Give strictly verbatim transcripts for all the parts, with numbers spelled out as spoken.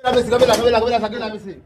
La, mesye, kanpe la, kanpe la, kanpe la, sa gen la, mesye.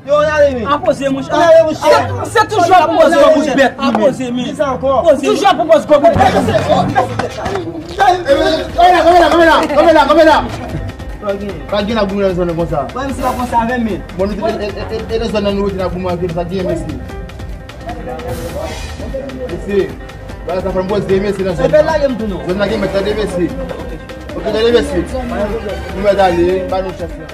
Yo, n ale, men. Apoze, monchè. N ale, monchè. Se toujou apoze, gwo bout bèt. Apoze, men. Kisa ankò? Poze. Toujou apoze, gwo bout bèt. Kanpe la, kanpe la, kanpe la, kanpe la, kanpe la. Pa gen la goumen nan zòn nan konsa. Wè, misye pa konsa avè m, men. Bon, nou te, e, e, e, e, nan zòn nan nou rete nan goumen avè sa gen, mesye. Mesye, bagay sa fè m poze, mesye, nan zòn nan. Epi lage m tou, non. Zòn nan gen mèt, tande, mesye. Ok, tande, mesye. Nou mèt ale, ba nou chans la.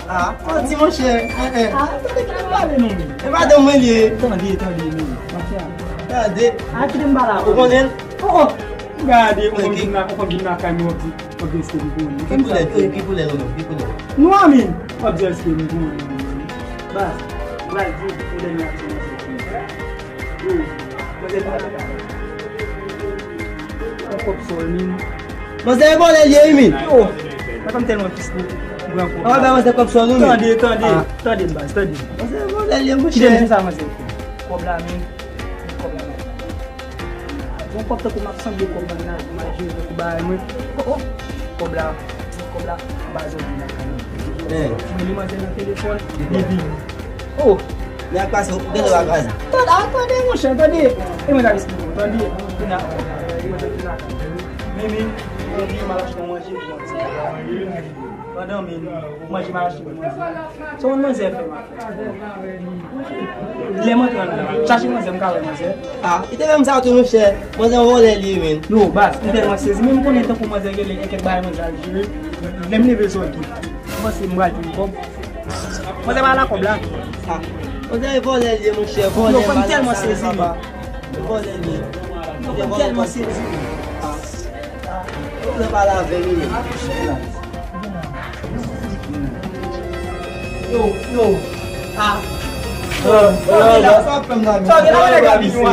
Ah, manti, monchè. Eh, eh. Ah, tande ki n ap pale, non, men. E madanm mwen li ye. Tande, tande, men. Tande. Ah, kite m pale avè w. Ou konnen l? Oh, oh. Gade, ou konn vin la, ou konn vin lakay mwen, w ap di, w ap di èske m konnen. Ki koulè, ki, ki koulè, non, ki koulè? Nwa, men. W ap di èske m konnen. Baz, m pral di w, ou dènye aksyon, manzè. Yo, manzè pa lakay. Yon kòb sòl, men. Manzè e vòlè l ye, wi, men. Yo, mwen pa m tèlman pis, non. Mwen pran kòb la. An, ba manzè kòb sòl, wi, men. Tande, tande, tande, baz, tande. Manzè e vòlè l ye, monchè. Kite m di sa, manzè. Kòb la, men. Kòb la. Yon kòb tankou m ap sanble kòb bann la, m al jere tankou bagay mwen. Oh, oh. Kòb la, kòb la, anba zòn nan. Eh. Mwen li manzè nan telefòn, li vini. Oh. Li ap pase, ou genlè w ap pase. Tande, tande, monchè, tande. E mwen t ap esplike w, tande. Kounye a, li manzè vin lakay mwen. Men, men, mwen bliye m al achte yon manje pou manzè. Pandan men, manje m al achte pou manzè. Se yon manzè fè m afè. Lè m antre anndan, chache manzè, m ka wè manzè. Ah, li te fè m sa tou, monchè. Manzè yon vòlè li ye, men. Yo, baz, m tèlman sezi. Men m konnen tankou manzè gen lè, gen kèk bagay manzè al jere. Lè m leve sòti, m panse m pral jwenn kòb. Manzè pa la kòb la. Ah, manzè e vòlè li ye, monchè. Vòlè, yo, m tèlman sezi, men. Vòlè li ye. Yo, m tèlman sezi. Ah, ah, yo vle pale avè li, men. Yo, yo. Ah. Yo, yo, yo, sa ap fè m la, men. Sa gen la, nèg ap vini, wi.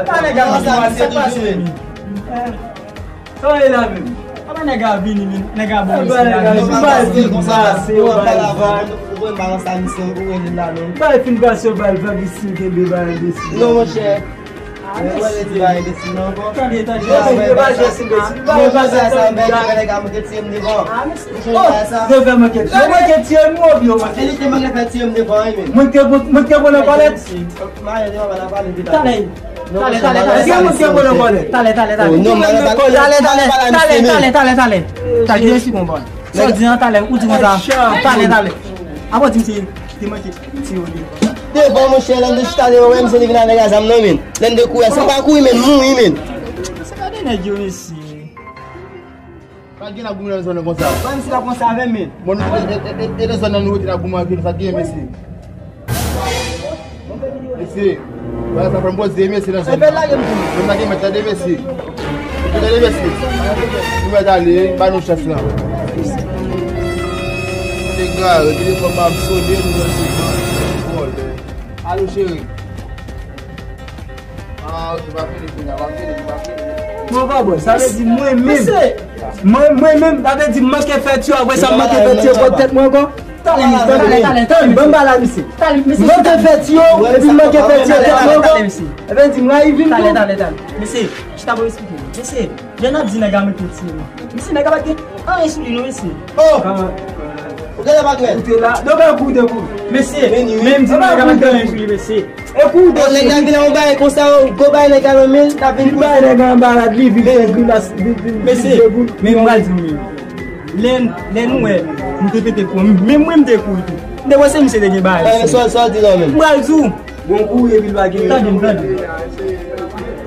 Sa nèg ap vini, wi, sa k pase, men? Sa ye la menm? Apa nèg ap vini, men. Nèg ap bon, nèg ap vini. Ou pa fin pase, ou bay vag. Ou wè m pa nan sa misyon, ou wè li la, non. Bay fin pase, ou bay vag, isi, m kenbe bay enbesil. Non, monchè. Mwen pa vle di bagay de si non ankò. Tande, tande. Yo, yo pa jwe si de si. Yo pa jwe sa, men nèg a manke tiye m devan. Yo fè manke tiye. Yo manke tiye m, ou byen manke. E li te manke fè tiye m devan, wi, men. Mwen te bon, mwen te bon nan palèt. Talè, talè, talè, talè. Èske mwen te bon nan palèt? Talè, talè, talè. Talè, talè, talè, talè, talè, talè. Talè, kite si konprann. Sa w di an talè, ou di konsa. Talè, talè. Apa w di m se te manke tiye w devan. Devan, monchè, lè n te chita devan, wè misye te vin avèk zam nan, men. Lè n te kouri, se pa kouri, men, mouri, men. Se pa de nèg yo, mesye. Pa gen la goumen nan zòn nan konsa. Wè, misye pa konsa avè m, men. Bon, nou, e, e, e, e, e nan zòn nan nou rete nan goumen avè nou, sa gen, mesye. Mesye, wè, sa fè m poze, mesye, nan zòn nan. Zòn nan gen mèt, tande, mesye. Tande, mesye. Nou mèt ale, ba nou chans lan. Egare, telefòn m ap sone, nou wè se vòlè. Alo, cheri. Ah, ok, pa fini, fini, pa fini, pa fini. Non, pa bon, sa vle di mwen menm. Mwen, mwen menm, sa vle di m manke fè tiyo, apre sa m manke fè tiyo, pot tèt mwen ankò. Talè, talè, talè, talè, ban m pale a misye. Talè, misye. Manke fè tiyo, epi m manke fè tiyo, tèt mwen ankò. Talè, misye. Sa vle di m rayi vin tou. Talè, talè, talè. Misye, chita pou m esplike w. Misye, lè n ap di nèg a mete tiye, misye, nèg a pa t gen anyen sou li non, mesye. Oh! Ou genlè pa t wè l. Koute la. Non, men koute, koute. Mesye, men m di nèg a pa t gen anyen sou li, mesye. E koute. Bon, nèg la vin yon bagay konsa, yon gwo bagay nèg la nan men l, l ap vin koute. Li bay nèg anba rad, li vin fè grimas, vin, vin, vin debout. Mesye, men m pral di nou, men. Lè, lè nou wè, nou te pete kou. Men mwen m te kouri tou. M te panse misye te gen bagay. Sa w di la menm? M pral di w. Bon kouri epi l pa gen. Tande m, tande m.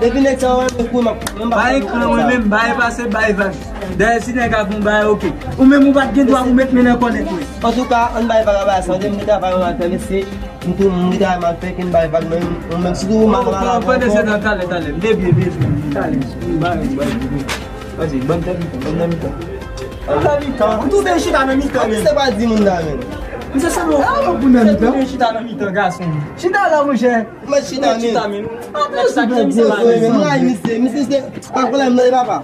Depi nèg sa yo renmen kou, m ap pran. Bay ekran, mwen menm, bay pase, bay vag. Dayè, si nèg ap yon bay, oke. Ou menm, ou pa t gen dwa pou met men nan kò nèg, wi. Antouka, ann bay vag a bay sa, m gen travay m al fè, mesye. M tou, m gen travay m al fè, ke n bay vag, men ou menm, sitou ou mal, mal, mal. Pandan se tan, talè, talè. M debyen, m debyen, talè. Bay, bay, bay. Vas-y, ban m tèt mitan, ban m nan mitan. Ban m nan mitan. Ou tou byen chita nan mitan, men. Se pa di moun nan, men. Misye sanble yon fou pou nan mitan. Chita nan mitan, gason. Chita la, monchè. Mwen chita, men. Chita, men. Atò, sa ki misye, misye, misye, pa pwoblèm, non, papa.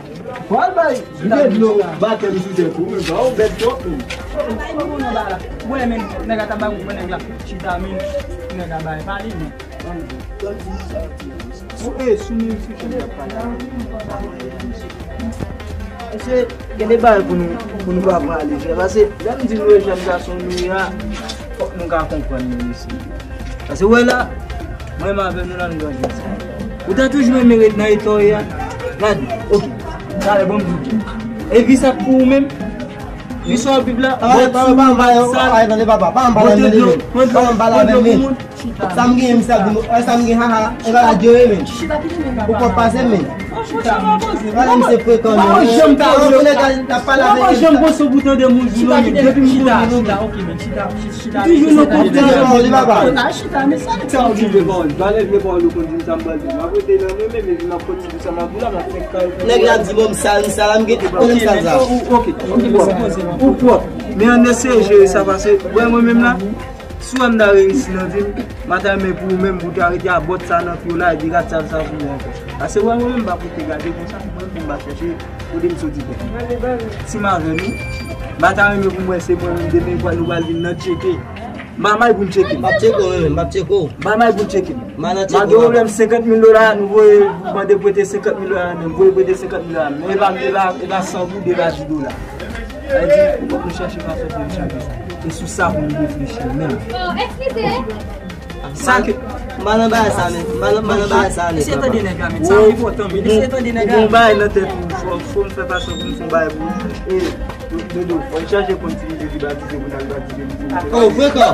Pral bay vide dlo. Batè misye tou, men, ba, ou bèt twòp, men. Wè, men, nèg la ta ba ou, nèg la. Chita, men. Nèg la bay, pale, men. Ou e sou men sou chan ap pale avè m. Mesye, gen de bagay pou nou, pou nou pa pran alejè. Paske lè m di nou e jèn gason nou ye a, fòk nou ka konprann nou mesye. Paske wè la, mwen menm avè nou la nou grandi ansanm. Ou ta toujou renmen ret nan eta w ye a. Gade, oke. Talè bon m di w. E vi sa k pou ou menm? Li sou Bib la, bòt sou, bòt sal, bòt dlo, bòt dlo pou moun. Sa m gen, misye ap di m, sa m gen, haha, e pa radyo ye, men. Ou pòp pase, men. Gade misye frekan, men. Ou konnen ka, ka pale avèk li. Mwen janm panse pou tande moun di non, men. Depi m konnen nou, men. Toujou nan konfyans. Li pa pale. Valè vye pawòl, valè vye pawòl ou konn di m sa m pral di. M ap rete nan mwen menm, epi m ap kontinye sa m ap di la, m ap fè kal. Nèg la di bon, m sal, m sal, m gen tout pwoblèm sal sa. Ou, ou, oke, oke, ou pwòp. Ou pwòp. Men ann eseye jere sa, paske, wè mwen menm la, si w wè m ta reyisi nan vi m, m ta renmen pou ou menm, pou w ta rete a bòt sa nan pye w la, epi rat sal sa pou ou ankò. Paske, wè mwen menm, m p ap rete gade konsa, mwen menm, m ap chèche kote m soti bò. Si m avè nou, m pa ta renmen pou m wè se mwen menm demen, nou pral vin nan tcheke. M pa may pou m tcheke. M ap tcheke w, men, m ap tcheke w. M pa may pou m tcheke. M pa nan tcheke w, papa. M ap gen pwoblèm senkant mil dola, nou voye mande prete senkant mil dola, men voye prete senkant mil dola. Men e pa, e pa, e pa san goud, e pa dis dola. Sa vle di, fòk nou chèche fason pou nou chanje sa. E sou sa pou nou reflechi menm. Sa ke M pa nan bagay sa, men. M pa nan, m pa nan bagay sa, men. Eseye tande nèg la, men. Sa enpòtan, men. Eseye tande nèg la. Ou gon bagay nan tèt ou, fò, fò m fè fason pou m fè yon bagay pou ou. E, Dodo, fò n chache konn si misye te batize pou n al batize misye. Oh, frekan.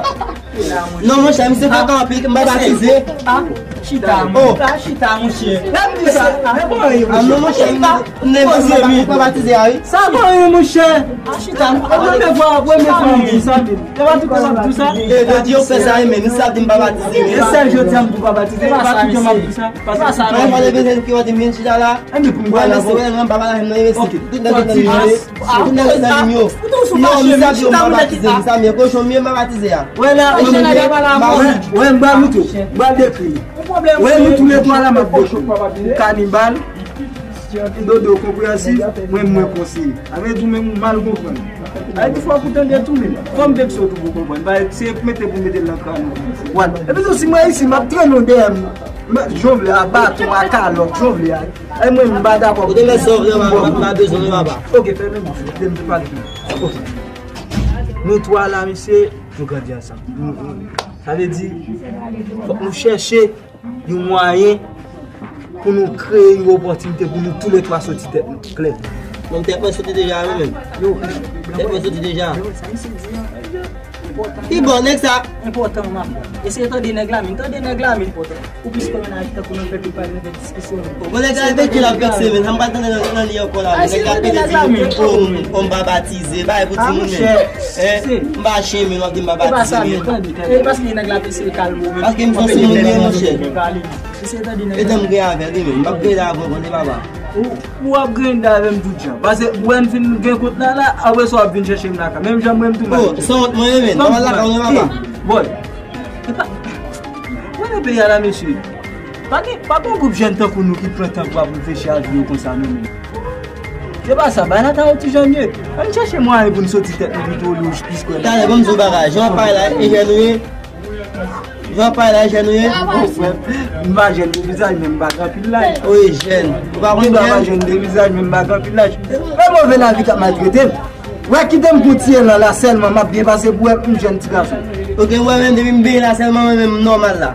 Non, monchè, misye frekan anpil, m pa batize. Ah, chita, oh. Chita, monchè. Lè m di sa, ah, non, monchè, m, m pa batize a, wi. Sa bon, wi, monchè. Ah, chita, premye fwa, premye fwa m di sa, men. Lè m ap di konsa, m di sa. E, jodi yo fè sa, men, misye ap di m pa batize, men. E sèl jodi a m di w pa batize, pa tout jan m ap di sa. Paske sa, mwen, fò leve sèl ki w di m vin chita la. Enben, pou m pale avè w. Wè, non, m pa pale avè m, non, e mesye. Tout nèg yo nan lim yo. Tout nèg yo nan lim yo. Non, misye ap di yo m pa batize, misye ap di kochon, m pa batize a. Wè la, wè, m pral moutre w, m pral dekri w. Wè, nou toulètwa la, m ap dekri w. Kanibal, Dodo konpreyansif, mwen, mwen konseye. Sa vle di, ou menm ou mal konprann. Sa vle di, fòk ou tande tou, men. Fò m vekse w tou pou w konprann. Paske se mete pou mete l nan kràn ou. Epi tou, si mwen isi, m ap trennen w dèyè m. Jan w vle a, baton, a kalòt, jan w vle a. E mwen, m pa dakò. Ou te mèt sa w vle, papa, m pa bezwen w, papa. Ok, fèmen bouch ou, kite m te pale pou ou. Ok. Nou twa la, mesye, nou grandi ansanm. Nou, nou, sa vle di, fòk nou chèche yon mwayen pou nou kreye yon opòtinite pou nou toulètwa soti tèt nou klè. Bon, tèt mwen soti deja, wi, menm. Tèt mwen soti deja. Ki bon, nèg sa? Enpòtan, man. Eseye tande nèg la, men. Tande nèg la, men. Ou plis kòmè nan tankou nan fè pi pale nan fè diskisyon. Bon, nèg la, vekse l ap vekse, men. Sa m pa tande nan, nan li ankò la, men. Nèg la pede di, oh, oh, m pa batize, bay pou timoun, men. Hein? M pa chen, men, w ap di m pa batize, men. E paske nèg la te se kalm ou, men. Paske m se yon moun, men, monchè. Eseye tande nèg la. E dan m gen avè l, wi, men. M p ap gen avè w, konnen, papa. Ou, ou ap gen avè m tout jan. Paske, ou wè m fin gen kont la, la, apre sa w ap vin chèche m lakay. Menm jan m wè m tou mal. Oh, sanwont mwen ye, men. Papa lakay ou, papa. Boy. Epa, mwen nan peyi a la, mesye. Pa gen, pa gen yon gwoup jèn tankou nou ki pran tan pou ap reflechi ak vi yo konsa, non, men. Se pa sa, bagay la ta yon ti jan mye. Ann chèche mwayen pou n soti tèt nou pito olye w plis kwè. Talè, ban m di w bagay. Jan w ap pale la, e jèn ou ye? Jan w ap pale la, e jèn ou ye? M pa jèn de vizaj, men m pa gen anpil laj. Ou ye jèn. Ou pa konn jèn? M pa jèn de vizaj, men m pa gen anpil laj. Men move lavi k ap maltrete m. Wè, kite m pou ti elan la sèlman, m ap byen pase pou wè m jèn ti gason. Ok, wè, menm depi m byen la sèlman, mwen menm m nòmal la.